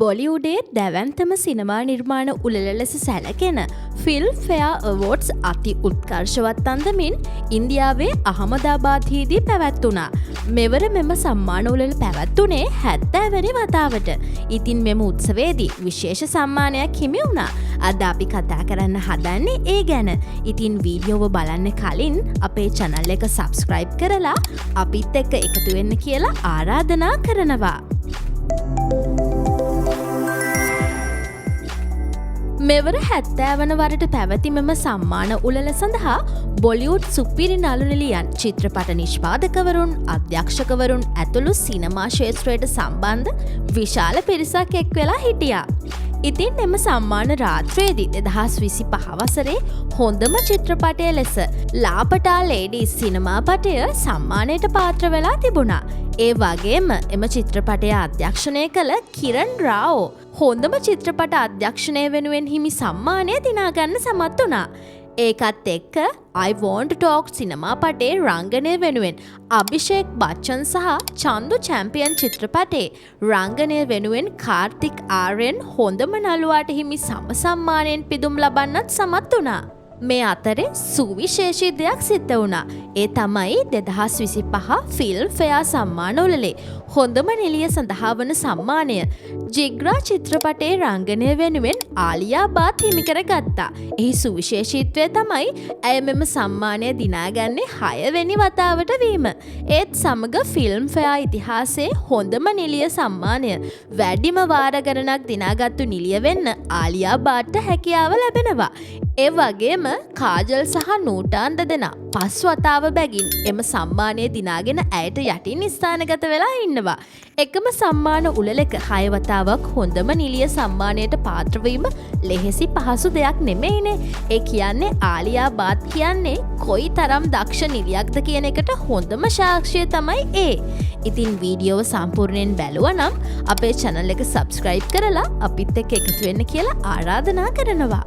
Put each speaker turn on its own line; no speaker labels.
බොලිවුඩේ දැවැන්තම සිනමා නිර්මාණ උළෙල ලෙස සැලකෙන ෆිල්ම් ෆෙයා අවෝඩ්ස් අති උත්කර්ෂවත් අන්දමින් ඉන්දියාවේ අහමදාබාද්හිදී පැවැත්වුණා. මෙවර මෙම සම්මාන උළෙල පැවැත්වුණේ 70 වැනි වතාවට. ඉතින් මෙම උත්සවයේදී විශේෂ සම්මානයක් හිමි වුණා. අද අපි කතා කරන්න හදන්නේ ඒ ගැන. ඉතින් වීඩියෝව බලන්න කලින් අපේ චැනල් එක සබස්ක්‍රයිබ් කරලා අපිත් එක්ක එකතු වෙන්න කියලා ආරාධනා කරනවා. මෙවර 70 වන වරට පැවති මෙම සම්මාන උළෙල සඳහා බොලිවුඩ් සුපිරි නළු නිළියන්, චිත්‍රපට නිෂ්පාදකවරුන්, අධ්‍යක්ෂකවරුන් ඇතුළු සිනමා ක්ෂේත්‍රයට සම්බන්ධ විශාල පිරිසක් එක් වෙලා හිටියා. ඉතින් එම සම්මාන රාත්‍රියේදී 2025 වසරේ හොඳම චිත්‍රපටය ලෙස ලාපටා ලේඩීස් සිනමා පටය සම්මානයට පාත්‍ර වෙලා තිබුණා. ඒ වගේම එම චිත්‍රපටය අධ්‍යක්ෂණය කළ කිරන් රාଓ හොඳම චිත්‍රපට අධ්‍යක්ෂණය වෙනුවෙන් හිමි සම්මානය දිනාගන්න සමත් වුණා. ඒකත් එක්ක I Want to Talk සිනමා පටේ රංගනය වෙනුවෙන් අභිෂේක් බච්චන් සහ චන්දු චැම්පියන් චිත්‍රපටේ රංගනය වෙනුවෙන් කාර්තික් ආර්යන් හොඳම නළුවාට හිමි සම සම්මානයෙන් පිදුම් ලබන්නත් සමත් වුණා. මේ අතරේ සුවිශේෂී දෙයක් සිද්ධ වුණා. ඒ තමයි 2025 ෆිල්ම් ෆෙයා සම්මාන උළෙලේ හොඳම නිළිය සඳහා වන සම්මානය ජිග්‍රා චිත්‍රපටයේ රංගනය වෙනුවෙන් ආලියා බාත් හිමි කරගත්තා. එහි සුවිශේෂීත්වය තමයි ඇය මෙම සම්මානය දිනාගන්නේ හයවෙනි වතාවට වීම. ඒත් සමග ෆිල්ම් ෆෙයා ඉතිහාසයේ හොඳම නිළිය සම්මානය වැඩිම වාර ගණනක් දිනාගත්තු නිළිය වෙන්න ආලියා බාට්ට හැකියාව ලැබෙනවා. ඒ වගේම කාජල් සහ නූටාන් දෙදෙනා පස් වතාව බැගින් එම සම්මානය දිනාගෙන ඇයට යටින් ස්ථානගත වෙලා ඉන්නවා. එකම සම්මාන උළෙලක හය වතාවක් හොඳම නිළිය සම්මානයට පාත්‍රවීම ලෙහෙසි පහසු දෙයක් නෙමෙයිනේ. ඒ කියන්නේ ආලියා බාත් කියන්නේ කොයි තරම් දක්ෂ නිළියක්ද කියන එකට හොඳම සාක්ෂිය තමයි ඒ. ඉතින් වීඩියෝව සම්පූර්ණයෙන් බැලුවා නම් අපේ චැනල් එක සබස්ක්‍රයිබ් කරලා අපිත් එක්ක එකතු වෙන්න කියලා ආරාධනා කරනවා.